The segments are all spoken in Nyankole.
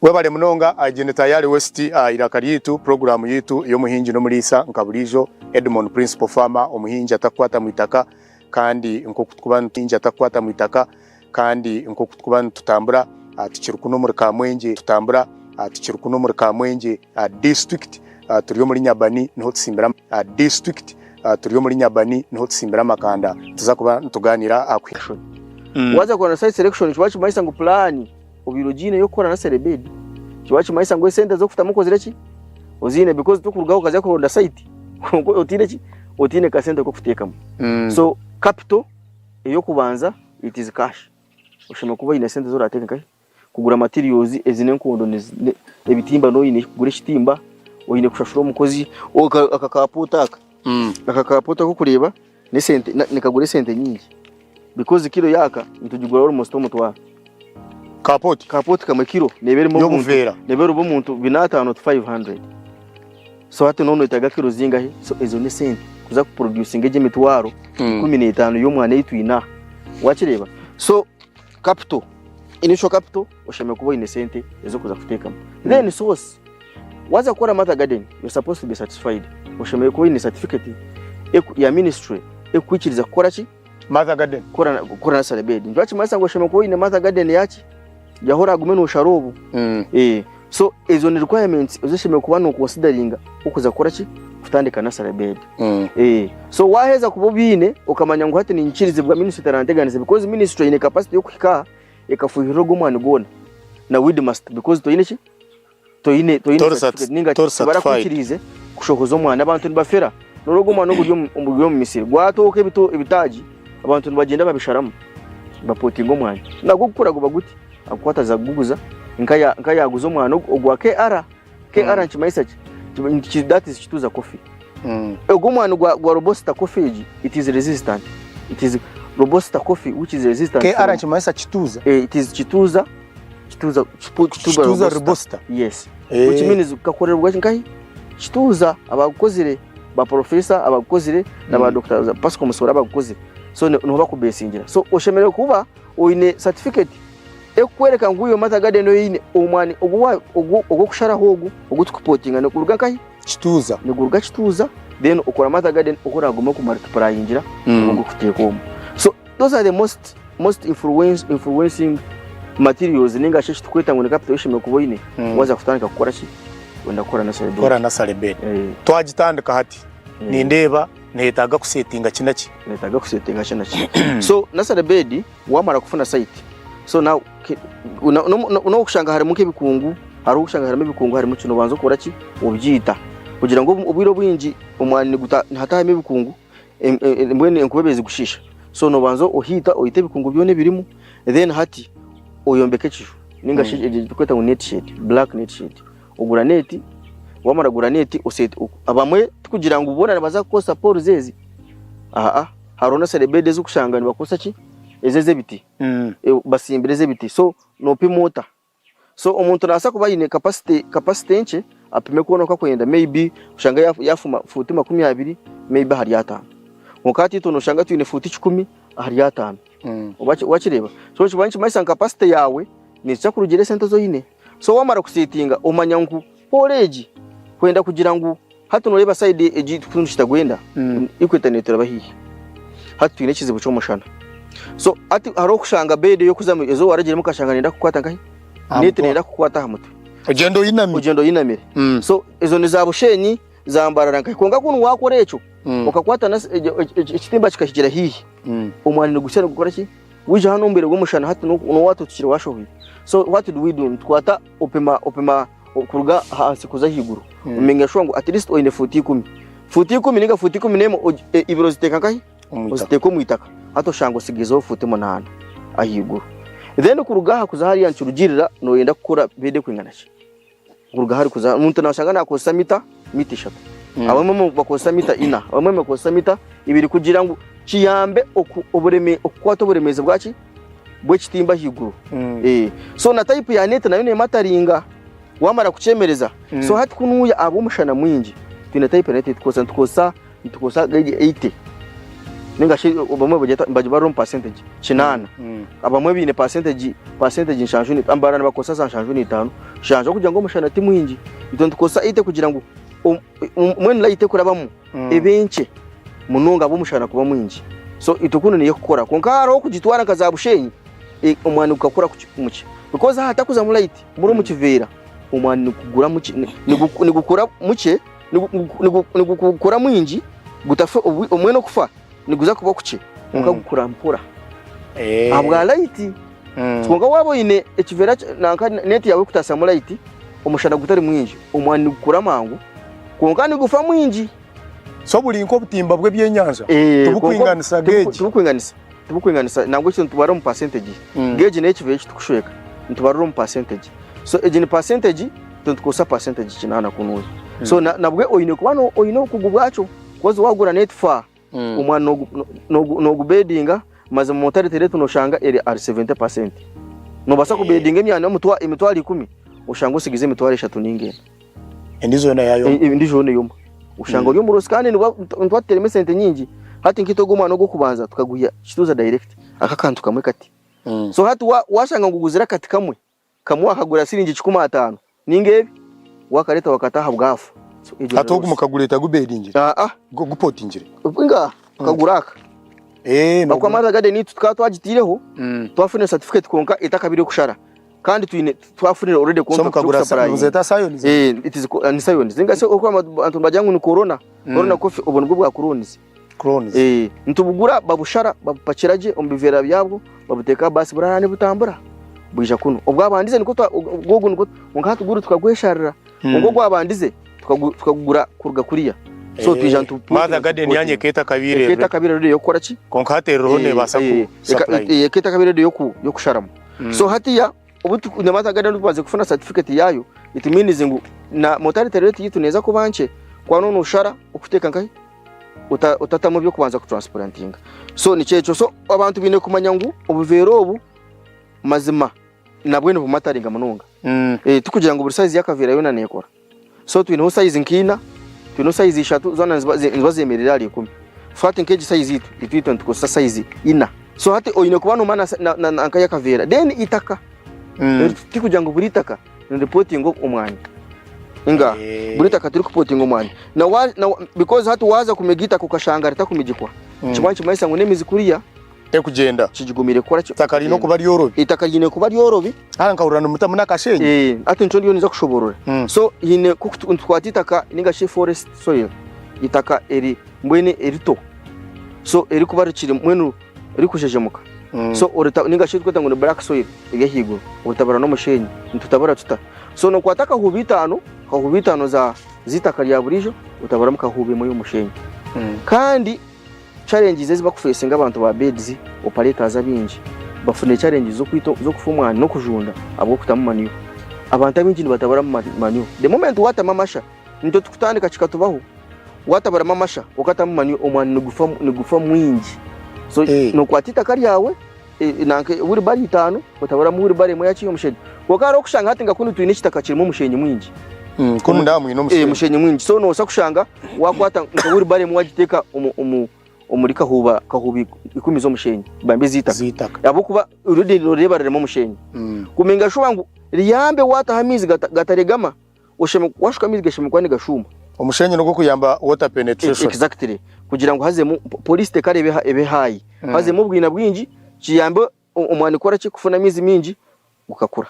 Webale munonga Agye ni Tayari West aha Iraka Ryaitu, puroguraamu yaitu ey'omuhingi n'omuriisa nka buriijo. Edmon Principal Farmer, omuhingi atakukwata mu itaka kandi nk'oku tukuba nituhingi atakukwata mu itaka kandi nk'oku tukuba nitutambura tukiri kunu omuri Kamwengye tutambura tukiri kunu omuri Kamwengye district turi omuri Nyabani niho tusimbire district turi omuri Nyabani niho tusimbire amakanda tuza kuba nitugaaniira aha kuhinga. Waaza kukora na site selection nikiba nikimanyisa ngu pulaani obaire ogiine ey'okukora nursery bed nikiba nikimanyisa ngu esente z'okutamu okozire ki? Oziine because tokurugaho okaza kuronda site kwonka otiine ki? Otiine kasente k'okuteekamu. So capital ey'okubanza it is cash. Oshemereire kuba oine esente ezi orateeke nkahi? Kugura materials ezi n'enkondo ebitimba noba oine kugura ekitimba, oine kushashura omukozi, aka ka poota aka, aka ka poota aku orikureeba n'esente nikagura esente nyingi because kiro yaaka nitugigura almost omutwaro. Ka pooti? Ka pooti kamwe kiro neeba erimu obuntu Y'obuveera. neeba erimu omuntu binaataano to 500. So hati nooba noyetaaga kiro zingahi? So ezo n'esente kuza kuproducinga egyo emitwaro 15 y'omwana ei twine aha. Wakireeba? So capital, initial capital oshemereire kuba oine esente ez'okuza kuteekamu. Then source, waaza kukora mother garden you're supposed to be certified. Oshemereire kuba oine certificate ya ministry ekukwikiriza kukora ki? Mother garden. Kukora kukora nursery bed. Nikyo kimanyisa ngu oshemereire kuba oine mother garden yaki? Yaho oragume noshara obu. Eh, so ezo ni requirements ezi oshemereire kuba no consideringa okuza kukora ki? Kutandika nursery bed. Eh, so waheza kuba obiine okamanya ngu hati ninyikirizibwa ministry teranteganisa because ministry eine capacity yokuhika aha ekafuhirira ogu omwani gwona na weed master because toine ki? Toine toine Tori certificate ninga tori certified. tibarakwikiriize kushohoza omwani abantu nibafera noreeba ogu omwani oguri omu oguri omu misiri gwatooka ebito ebitaagi abantu nibagyenda babisharamu bapotinga omwani nagwo gukura guba guti akukwata aza kuguguza nka nka yaguza omwani ogu ogwa KR KR nikimanyisa ki Ki- that is kituuza coffee Ogu omwani gwa gwa robusta coffee egi it is resistant it is robusta coffee which is resistant KR from nikimanyisa kituuza. eh, it is kituuza kituuza kituuza Kituuza robusta robusta. yes Eh. which means kakorerwa nkahi kituuza abagukozire ba professor abagukozire na ba Dr. Pascal Musora abagukozire so niho bakubesingira so oshemereire kuba oine certificate ekukwereka ngu iwe Mother Garden oine omwani ogu ogu ogw'okusharaho ogu ogu tukupotinga niguruga nkahi Kituuza. Niguruga Kituuza then okora Mother Garden oku oragume okumultiplyingira ogu okuteeka omu so those are the most most influence influencing materials ninga shi ekitukweta ngu ni capital oshemereire kuba oine waza kutandika kukora ki wenda kukora nursery bed. Kukora nursery bed. Twagitandika hati nindeeba neyetaaga kusetinga ki na ki. Neyetaaga kusetinga ki na ki. So nursery bed wamara kufuna site so now nokushanga harimu nk'ebikungu hariho okushanga harimu ebikungu harimu ki nobanza okora ki obyita kugira ngu obwire obwingi omwani niguta nihatahamu ebikungu mbwenu enkuba eba ezigushiisha so nobanza ohiita oite ebikungu byona ebirimu then hati oyombeka ekiju ninga shi egi turikweta ngu net shed black net shed ogura net wamara kugura net abamwe tikugira ngu boona nibaza kukozesa poles ezi aa hariho na serebedi ezikushanga nibakozesa ki ezi ez'ebiti basimbire ez'ebiti so nopima ota so omuntu nabaasa kuba aine capacity capacity nkye apime kwona oku akwenda maybe oshange yafuma fuuti 20 maybe ahari ataano kwonka hati itwe noshanga twine fuuti kikumi ahari ataano wakireeba so nikiba nikimanyisa ngu capacity yaawe neija kurugiirira esente ezi oine so wamara kusetinga omanya ngu poolo egi kwenda kugira ngu Hati noreeba side egi tukunu kitagwenda equator neturaba haihi hati twine ekizibu ky'omushana so hati hariho okushanga bed ey'okuzamu ezi waragiremu okashanga neyenda kukukwata nkahi Aha net mutwe. neyenda kukukwata aha mutwe Ogyenda oyinamire. ogyenda oyinamire so ezo ni za bushenyi za mbarara nkahi kwonka kunu wakora ekyo okakwata na ekitimba kikahigira haihi omwani nigusya nigukora ki wija hanu omu bwire bw'omushana hati nowatotukire washohwire so what do we do nitukwata opima opima kuruga ahansi kuza ahaiguru omakinga sure ngu at least oine fuuti ikumi fuuti ikumi ninga fuuti 11 ibiri oziteeka nkahi oziteeka omu itaka hati oshanga osigaizeho fuuti munaana ahaiguru then kuruga aha kuza hariya nikirugiirira noyenda kukora bed ekwingana ki kuruga hari kuza omuntu noshanga nakozesa mita mita ishatu abamwe bakozesa mita ina abamwe bakozesa mita ibiri kugira ngu kiyambe obureme okukwata oburemeezi bwaki bw'ekitimba ahaiguru Eh, so na type ya net nayo nemataringa wamara kukyemereza so hati kunuuya ahabw'omushana mwingi twine type ya net ei tukozesa nitukozesa nitukozesa gauge 80. Ninga shi obamwe bagyeta nibagibarira omu percentage kinaana. Abamwe baine percentage percentage nshanju ni abarara nibakozesa za nshanju n'itaano nshanju ahabw'okugira ngu omushana ti mwingi. Itwe nitukozesa 80 kugira ngu mbwenu light ekurabamu ebe nkye munonga ahabw'omushana kuba mwingi. So itwe kunu niyo ekukora kwonka hariho okugitwara nka za Bushenyi omwani gukakura mukye because aha hatakuzamu light muri omu kiveera omwani nigugura mukye nigukura mukye nigukura mwingi gutafa omwene okufa niguza kuba kukye kwonka gukura mpora ahabwa light. Kwonka waaba oine ekiveera nanka neeti yaawe erikutaasyamu light omushana gutari mwingi omwani nigukura mangu kwonka nigufa mwingi. So buri nk'obutimba bw'ebyenyanja tibukwinganisa geegi? Tibukwinganisa, tibukwinganisa nangwa ekyo nitubarira omu percentage. Geegi n'ekiveera eki turikushweka nitubarira omu percentage. So egi ni percentage itwe nitukozesa percentage kinaana kunuuya. So nabwe oine kuba oine obukugu bwakyo because waagura neeti far omwani noogubedinga mazima mortality rate nooshanga eri ahari 70%. Noobaasa kubedinga emyani emitwaro ikumi oshange otsigize emitwaro eshatu ninga ena. Endiijo yoona yaayoma. Endiijo yoona eyoma. Oshanga ori omu loss kandi nituba tuteiremu esente nyingi. Hati nka itwe ogu omwani ogw'okubanza tukaguhya kituuza direct aka akantu kamwe kati. So hati waashanga ngu oguzire akati kamwe, kamwe wakagura siringi kikumi ataano ninga ebi, waakareeta wakata aha bwafa. So egyo Hati ogu mukagureeta gubedingire? Aa. Gupotingire? Inga tukagura aka. Ahabw'okuba Mother Garden itwe tukaba twagitaireho, twafuna certificate kwonka etakabire kushara. Kandi twine twafunire already So contract mukagura yokusupplyinga. muzeeta sayonizi? Eh, it is ni sayonizi. Ninga se oku abantu nibagira ngu ni corona. Corona coffee obwo nibwo bwa clones. Clones. Eh, nitubugura babushara babupakira gye omu biveera byabwo babuteeka aha baasi burara nibutambura bwija kunu. Obwabandize nikwo twa ogwo ogwo nikwo kwonka hati guri tukagwesharira. Kwonka ogwabandize tukagugura kuruga kuriya. So twija nitu Mother garden yanyu ekeeta akabiire Ekeeta akabiire ready ey'okukora ki? Kwonka hati eriho neebaasa ku supplyinga. Ekeeta akabiire ready y'okusharamu. So hatiya obu na Mother Garden tumaze kufuna certificate yayo it means ngu na mortality rate yitu neza kuba nkye kuba noona oshara okuteeka nkahi otatamu eby'okubanza kutransplantinga. So nikyo ekyo so abantu baine kumanya ngu obuveera obu mazima nabwe nibumataringa munonga. Tikugira ngu buri size y'akaveera yoona neekora. So twineho size nka ina, twineho size ishatu zoona niziba zemereire ahari ikumi. So hati nk'egi size itwe, itwe itwe nitukozesa size ina. So hati oine kuba nomanya nka y'akaveera. Then itaka, tikugira ngu buri itaka niripotinga omwani. Inga, buri itaka tirikupotinga omwani. Because hati waaza kumiga itaka okashanga ritakumigikwa, nikiba nikimanyisa ngu n'emizi kuriya Terikugyenda. Kigumire kukora ki? Eitaka riine okuba ryorobi. Eitaka riine kuba ryorobi. Hara nkahurira nimutamu n'akashenyi. Eh, hati nikyo ndiyo ninza kushoborora. So haine ku nitukwata eitaka ninga shi forest soil, eitaka eri mbwenu erito. So erikuba rikiri mbwenu rikujejemuka. So orita ninga shi erikwetwa ngu ni black soil eri ahaiguru, oritabura n'omushenyi. Nitutabura tuta? So nokwata akahuubi itaano, kahuubi itaano za z'eitaka rya buriijo, otaburamu kahuubi emwe y'omushenyi. Kandi Challenges ezi bakufesinga abantu ba beds operators abaingi bafunire challenges z'okwita z'okufa omwani n'okujunda ahabw'okutamu manure. Abantu abaingi nibataburamu manure. The moment watamu amasha nitwe tukutandika kikatubaho wataburamu amasha okatamu manure omwani nigufa nigufa mwingi. So nokwata itaka ryawe nanka wheelbarrow itaano otaburamu wheelbarrow emwe yaki y'omushenyi. Kwonka hariho okushanga hati nka kunu twine ekitaka kirimu omushenyi mwingi. Kunu ndaaba mwine omushenyi. Omushenyi mwingi. So noobaasa kushanga wakwata nka wheelbarrow emwe wagiteeka omuri kahuuba kahuuba ikumi z'omushenyi bambe ez'eitaka. Z'eitaka. Ahabw'okuba already nooreeba ririmu omushenyi. Kuminga shuba ngu riyambe waataho amaizi gataregama. Washuka amaizi gashemereire kuba nigashuuma. Omushenyi nigukuyamba water penetration. Exactly. Kugira ngu hazemu porosity kare ebe high. Hazemu obwina bwingi kiyambe omwani kukora ki? Kufuna amaizi mingi gukakura.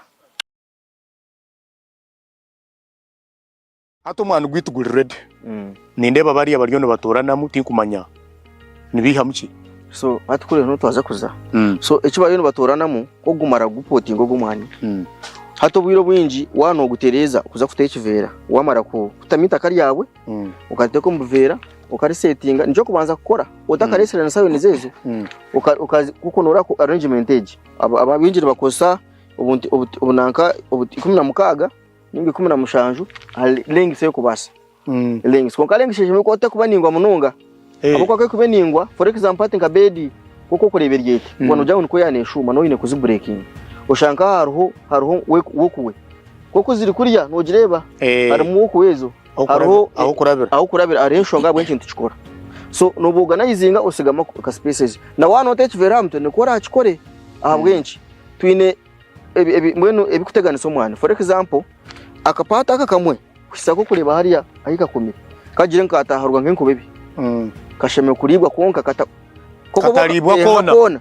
Hati omwani gwaitu guri ready. Nindeeba bariya bariyo nibatoranamu tinkumanya nibaihamu ki. So hati kuri niho twaza kuza. So eki bariyo nibatoranamu ku ogumara kugupotinga ogu omwani. Hati obwire obwingi waaba nogutereeza kuza kutaho ekiveera, wamara kutamu eitaka ryawe, okariteeka omu buveera, okarisetinga, nikyo orikubanza kukora otakareetsire na sayonizi ezo, kuko noreeba arrangement egi, abaingi nibakozesa obunanka 16 ninga 17 aha length ey'okubaasa. Length kwonka length eshemereire kuba etakuba ningwa munonga ahabw'okuba ku erikuba eningwa for example hati nka bed nk'oku orikureeba eri eti waaba noogira ngu nikwo yaaba neeshuuma noba oine kuzibureekinga oshanga nka hariho hariho walkway nk'oku ziri kuriya noogireeba harimu walkway ezo hariho Ah'okurabira. ah'okurabira hariho enshonga ahabw'enki nitukikora. So noba organizinga osigamu ka spaces. Na waaba noota ekiveera aha mutwe nikwo orakikore. Ahabw'enki? Twine ebi, ebi, mbwenu ebikuteganisa omwani. For example, akapaata aka kamwe kuhitsya nk'okureeba hariya ahi kakomire, kagire ngu kaataaharwa nk'enkuba ebi, kashemereire kuriibwa kwonka kata Katariibwa Eh, koona. koona.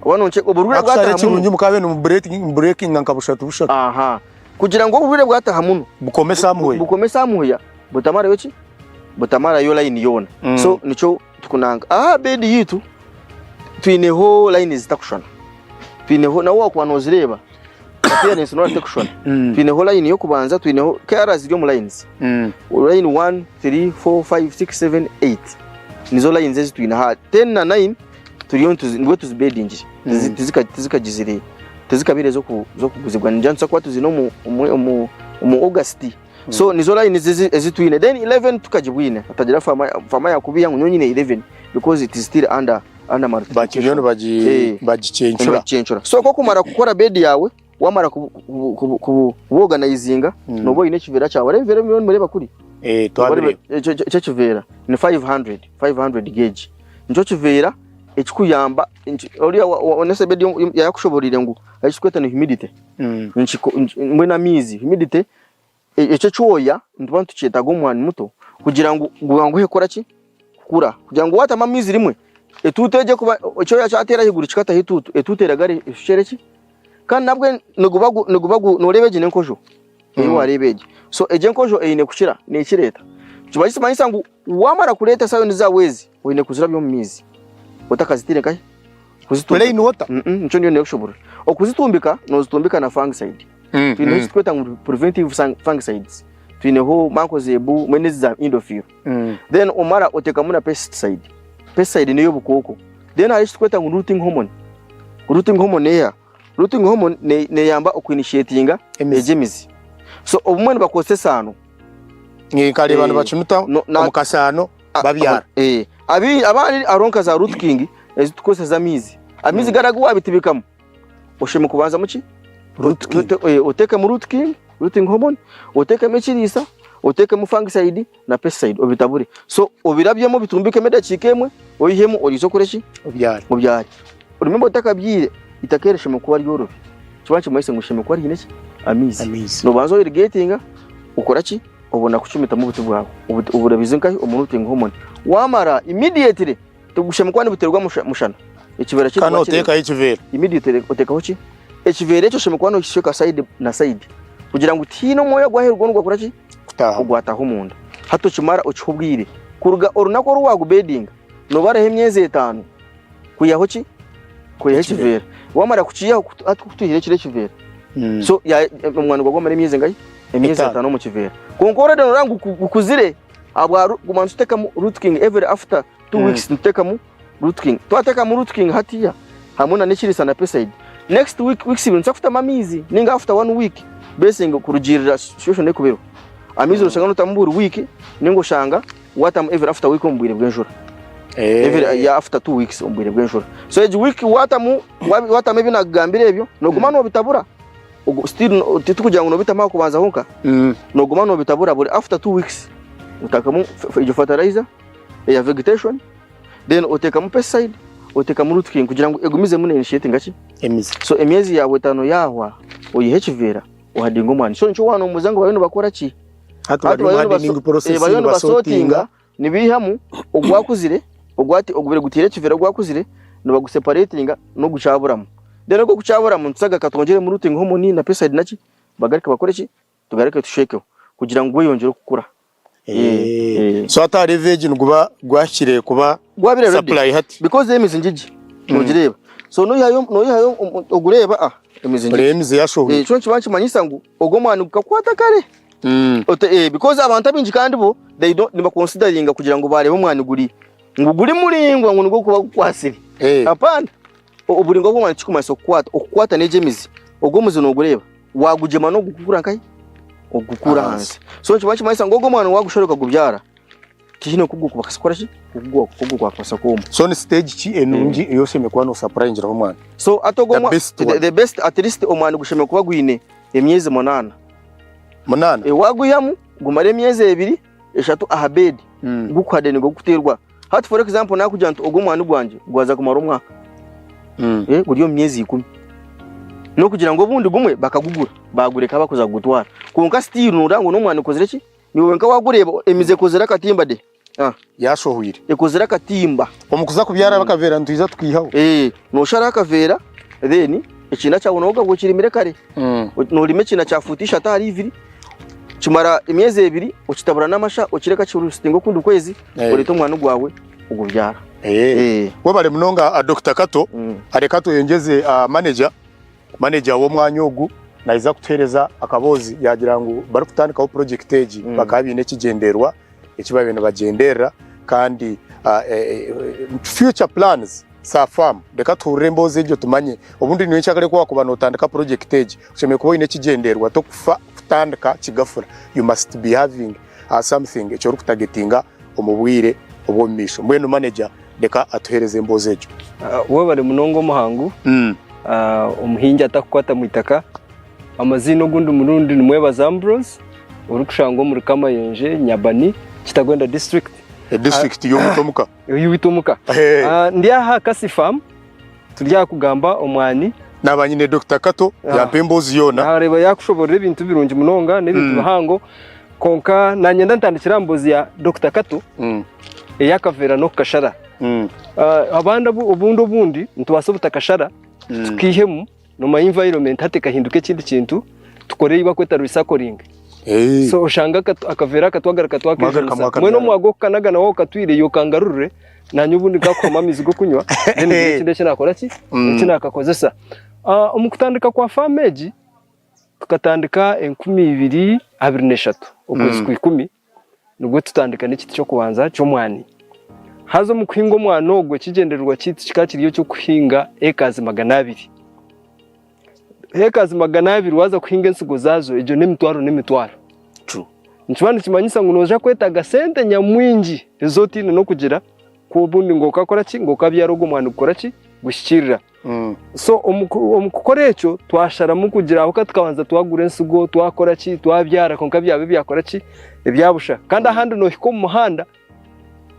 Oba nonche oburwire Akushara bwataha muno. ekirungi mukabe nimuburekinga nka bushatu bushatu. Aha. Kugira ngu oburwire bwataha muno. Bukome somewhere. Bukome somewhere butamarayo ki? Butamarayo line yoona. So nikyo tukunanga. Aha bed yitu twineho line zitakushushana. Twineho nawe wakuba nozireeba appearance noona tekushushana. Twineho line y'okubanza twineho KR ziri omu lines. Line 1, 3, 4, 5, 6, 7, 8 nizo lines ezi twine aha 10 na 9 turiyo nituzi nibwo tuzibedingire Tizi- tizika- tizikagizire tizikabaire ez'oku- z'okuguzibwa ningira nituza kuba tuzine omu omu omu omu August so nizo lines ezi ezi twine then 11 tukagibwine hatagira farmer farmer yakubiha ngu nyowe nyine 11 because it is still under under Bakiriyo multiplication nibagi Eh. bagicencura. nibagicencura so kokumara kukora bed yawe Wamara kubu organizinga noba oyine ekiveera kyawe. Hariho ebiveera ebimwe nimureeba kuri? Eh, twabireeba. Ekyo ekiveera ni 500, 500 gauge. Nikyo kiveera ekikuyamba oriya onesebedi yakushoboreire ngu ekiturikweta ni humidity. Mbwenu amaizi, humidity Ekyo ekyoya nituba nitukyetaaga omu mwani muto kugira ngu gwanguhe kukora ki? Kukura. Kugira ngu waatamu amaizi rimwe, etuutu egyo ekuba ekyoya kyateera ahaiguru kikataho etuutu, etuutu eragara eshukyere ki? Kandi nabwe niguba gu niguba gu nooreeba egi n'enkojo ei waareeba egi. So egi enkojo eine kukira, neekireeta. Kiba nikimanyisa ngu waamara kureeta sayoni zaawe ezi, oine kuzirabya omu maizi otakazitaire nkahi? Kuzitumbika. Plain water? Nikyo ndiyo ndikukushoboorora. Okuzitumbika, noozitumbika na fungicide. Twineho eki turikweta ngu preventive fungicides, twineho mancozeb mbwenu ezi za indofil. Then omara otekamu na pesticide, pesticide n'eyobukooko. Then hariho eki turikweta ngu rooting hormone, rooting hormone neeha? Rooting hormone neyamba oku initiatinga egyo emizi. So obumwe nibakozesa esaano. Nkareeba nibakinuta omu kasaano babyara. Abandi hariho nka za root king ezi turikukozesa z'amaizi. Amaizi gari agu wabitibikamu. Oshemereire kubanzamu ki? Root king. Oteekemu root king, rooting hormone, oteekemu ekiriisa, oteekemu fungicide na pesticide obitabure. So obirabyemu obitumbikemu edakiika emwe, oihemu oriize okore ki? Obyare. Obyare. Remember otakabyaire, eitaka eri rishemereire kuba ryorobi. Nikiba nikimanyisa ngu rishemereire kuba riine ki? Amaizi. Amaizi. Noobanza oirigatinga, okora ki? Obona kucumitamu obuti bwawe. Oburabize nkahi? Omu rooting hormone. Waamara immediately Tibushemereire kuba nibuteerwa mushana. Ekiveera kyaitu Kandi wakireeba. oteekaho ekiveera. Immediately oteekaho ki? Ekiveera ekyo oshemereire kuba nokishweka side na side kugira ngu tihaine omwoya ogw'aheeru gwona ogwakora ki? Kutaahamu. Ogwataaha omunda. Hati okimara okiha obwire. Kuruga orunaku oru waagubedinga, noobaraho emyezi etaano kwihaho ki? Kwihaho ekiveera. Waamara kukiihaho, hati ku twihire kiri ekiveera, so omwani gwawe gwamara emyezi engahi? Emyezi Etaano. etaano omu kiveera. Kwonka already nooreeba ngu gukuzire ahabwa kuguma nituteekamu root king every after 2 weeks nituteekamu root king. Twateekamu root king hatiiya hamwe na n'ekiriisa na pesticide, next week weeks ibiri nituza kutamu amaizi ninga after one week basing kurugiirira situation erikuba eriho. Amaizi noshanga notamu buri week ninga oshanga watamu every after week omu bwire bw'enjura. Every yeah, after 2 weeks omu bwire bw'enjura. So egi week watamu watamu ebi nakugambira ebyo noguma nobitabura still titukugira ngu nobitamu aha kubanza honka noguma nobitabura buri after 2 weeks otakamu egyo fertilizer eya vegetation then otekamu pesticide otekamu root king kugira ngu egumizemu ne initiatinga ki Emizi. so emyezi yawe etano yahwa oyihe ekiveera ohadinga omwani so nikyo wanomubuuza ngu bariyo nibakora ki Hati bari omu hardening process bariyo nibasortinga. nibasortinga nibiihamu ogwakuzire ogwati ogubire gutiire ekiveera ogwakuzire nibaguseparatinga n'ogukyaburamu then ogwo ogukyaburamu nitusaga katwongyeremu rooting hormone na pesticide naki bagaruke bakore ki Tugaruke tushwekeho kugira ngu gweyongyere okukura. So hati ahari vegi niguba gwahikire kuba Gwabire ready supply hati? because emizi ngigi nogireeba. So noihayo noihayo ogureeba ah emizi ngigi. Oreeba emizi yashohwire. Ekyo nikiba nikimanyisa ngu ogwo omwani gukakwata kare. Ote because abantu abaingi kandi bo they don't nibaconsideringa kugira ngu bareeba omwani guri ngu guri muraingwa ngu nigwo gukuba gukwatsire. Hapana. Oburaingwa bw'omwani tikikumanyisa okukwata. Okukwata n'egyo emizi. Ogwo omuzi nogureeba. Wagugyema n'ogukura nkahi? Ogukura ahansi. So nikiba nikimanyisa ngu ogwo omwana wagushara okagubyara, tihaine oku gukubasa kukora ki? Oku gwakubasa kwoma. So ni stage ki enungi ei oshemereire kuba nosupplyingiraho omwana? So hati ogwo The best the, one. the best at least omwani gushemereire kuba gwine emyezi munaana. Munaana? Wagwihamu gumare emyezi ebiri, eshatu aha bed, gukuhade nigwo gukuteerwa. Hati for example nakugira nti ogu omwani gwangye gwaza kumara omwaka eh, guri omu myezi ikumi. N'okugira ngu obundi gumwe bakagugura bagureka bakuza kugutwara. Kwonka still noreeba ngu n'omwani gukozire ki? Niiwe wenka wagureeba emizi ekozire akatimba de. Ah. Yashohwire. Ekozire akatimba. Omu kuza kubyara akaveera nitwija tukiihaho. Eh, nosharaho akaveera then ekiina kyawe noba okirimire kare. Norima ekiina kya fuuti ishatu ahari ibiri, kimara emyezi ebiri okitabura n'amasha okireka kirisitinga okundi kwezi oreeta omwani gwawe ogubyara. Webare munonga Dokita Kato. Reka tweyongyeze manager, manager w'omwanya ogu naija kutuheereza akaboozi yaagira ngu barikutandikaho purojekiti egi bakaba baine ekigyendererwa eki baabaire nibagyenderera kandi future plans za faamu. Reka tuhurire emboozi egyo tumanye. Obundi nyencakare ku waakuba nootandika purojekiti egi, oshemereire kuba oine ekigyendererwa tokufa kutandika kigafura. You must be having something eki orikutagetinga omu bwire obw'omu maisho. Mbwenu manager reka atuheereze emboozi egyo. Webare munonga omuhangu, omuhingi atakukwata mwitaka. Amaziina ogundi murundi ni Mwebaza Ambrose orikushangwa omuri Kamayenje, Nyabani, Kitagwenda district. District y'owaitu omuka. Ey'owaitu omuka. Ndi aha Kasi Farm turi aha kugamba omwani. Naaba nyine Dokita Kato yampa emboozi yoona. Naareeba yaakushoboorora ebintu birungi munonga n'ebintu bihango kwonka naanye ntandikire aha mboozi ya Dokita Kato ey'akaveera n'okukashara. Abandi obundi obundi nitubaasa obutakashara tukaihemu. Nomanya environment hati ekahinduka ekindi kintu, tukore ei bakweta recycling. So oshanga akaveera aka twagaruka twakejunisa. Mbwenu omwaka gw'okukanagana waaba okatwire iwe okangarurire, naanye obundi nkakuhamu amaizi g'okunywa then ngire ekindi eki naakora ki? Eki naakakozesa. Omu kutandika kwa faamu egi, tukatandika 2023 okwezi kwa ikumi. Nibwo tutandika n'ekiti ky'okubanza ky'omwani. Haza omu kuhinga omwani ogwo ekigyendererwa kyaitu kikaba kiri eky'okuhinga ekazi 200. Ekazi 200 waaza kuhinga ensigo zaazo egyo n'emitwaro n'emitwaro. True. Nikiba nikimanyisa ngu noija kwetaaga sente nyamwingi ezi otaine n'okugira ku obundi ngu okakora ki, ngu okabyara ogwo mwani gukora ki, guhikiirira. So omu kukora ekyo twasharamu kugira aho ka tukabanza twagura ensigo twakora ki twabyara kwonka byaba ebyakora ki ebya busha. Kandi ahandi noohika omu muhanda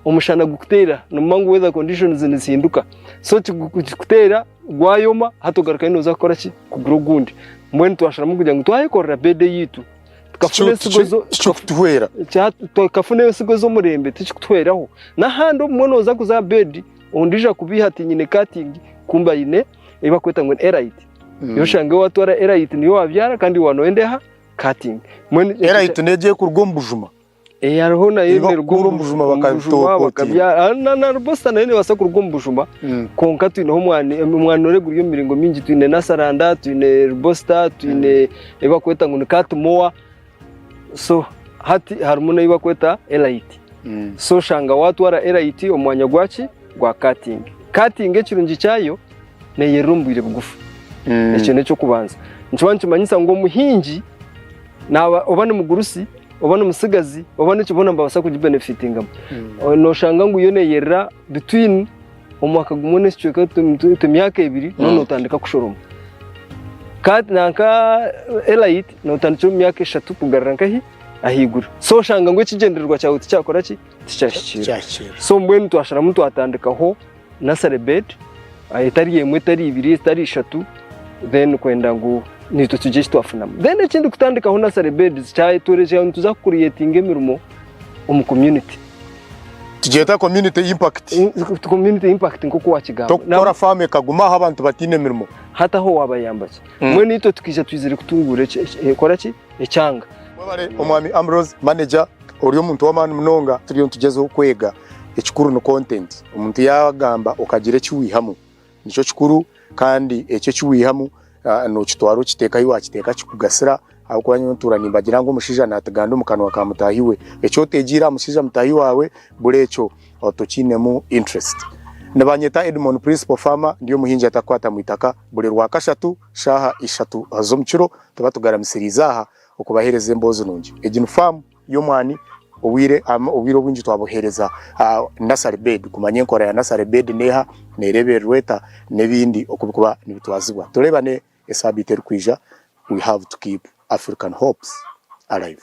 omushana gukuteera nomanya ngu weather conditions nizihinduka so kikuteera gwayoma hati ogarukayo nooza kukora ki kugura ogundi. Mbwenu twasharamu kugira ngu twayekorera bed eyaitu tukafuna ensigo zo Tikikutuhwera. tukafuna ensigo ez'omurembe tikikutuhweraho. N'ahandi obumwe nooza kuza aha bed Ondiijo akubiiha ati nyine cutting kumbe aine ei barikweta ngu ni elite. Iwe oshange watwara elite niyo wabyara kandi iwe wanoyenda eha cutting. Mbwenu ekyo Elite n'egyo erikuruga omu bujuma. Eh, hariho nayo Ei neruga bakukuura omu bujuma omu bujuma bakabitokotinga. bakabyara. Na, na robusta nayo nebaasa kuruga omu bujuma kwonka twineho omwani omwani ore guri omu miringo mingi twine nasaranda, twine robusta, twine ei barikweta ngu ni catmoa. So hati harimu n'ei barikweta elite. So oshanga waatwara elite omu mwanya gwaki? Gwa cutting. Cutting ekirungi kyayo neeyerera omu bwire bugufu. Ekyo n'eky'okubanza. Nikiba nikimanyisa ngu omuhingi naaba oba ni mugurusi oba ni mutsigazi oba niki boona nibabaasa kugibenefitingamu. Nooshanga ngu yo neeyerera between omwaka gumwe n'ekicweka emyaka ebiri noona nootandika kushoroma. Kandi nanka elite nootandikira omu myaka eshatu kugarura nkahi ahaiguru. So oshanga ngu ekigyendererwa kyawe tikyakora ki? Tikyahikiirira. So mbwenu twasharamu twatandikaho nursery bed etari emwe, etari ibiri, etari ishatu then kwenda ngu naitwe tugire eki twafunamu. Then ekindi kutandikaho nursery beds kyatworekyera ngu nituza kucreatinga emirimo omu community. Tugyeta community impact. Community impact nk'oku wakigamba. Tokukora faamu ekaguma aho abantu bataine mirimo. Hati aho wabayamba ki? Mbwenu itwe tukaija twizire kutunguura kora ki? Ekyanga. Webare Omwami Ambrose, manager, ori omuntu w'amaani munonga. Turiyo nitugyezaho kwega. Ekikuru ni content. Omuntu yagamba okagira eki wihamu nikyo kikuru kandi ekyo eki wihamu nokitwara okiteeka ahi wakiteeka kikugasira ahabw'okuba nyowe ntuura nimbagira ngu omushaija naatuganda omu kanwa ka mutaahi we. Eki oteegiire aha mushaija mutaahi waawe buri ekyo tokiinemu interest. Nibanyeta Edmon Principal Farmer ndi omuhingi atakukwata mu itaka buri Rwakashatu shaaha ishatu z'omukiro tuba tugaramisiriize aha okubaheereza emboozi nungi. Egi ni faamu y'omwani obwire obwire obwingi twabuheereza nursery bed kumanya enkora ya nursery bed neeha, neereebererwa eta n'ebindi oku birikuba nibitwazibwa. Tureebane esaabiiti erikwija, we have to keep African hopes alive.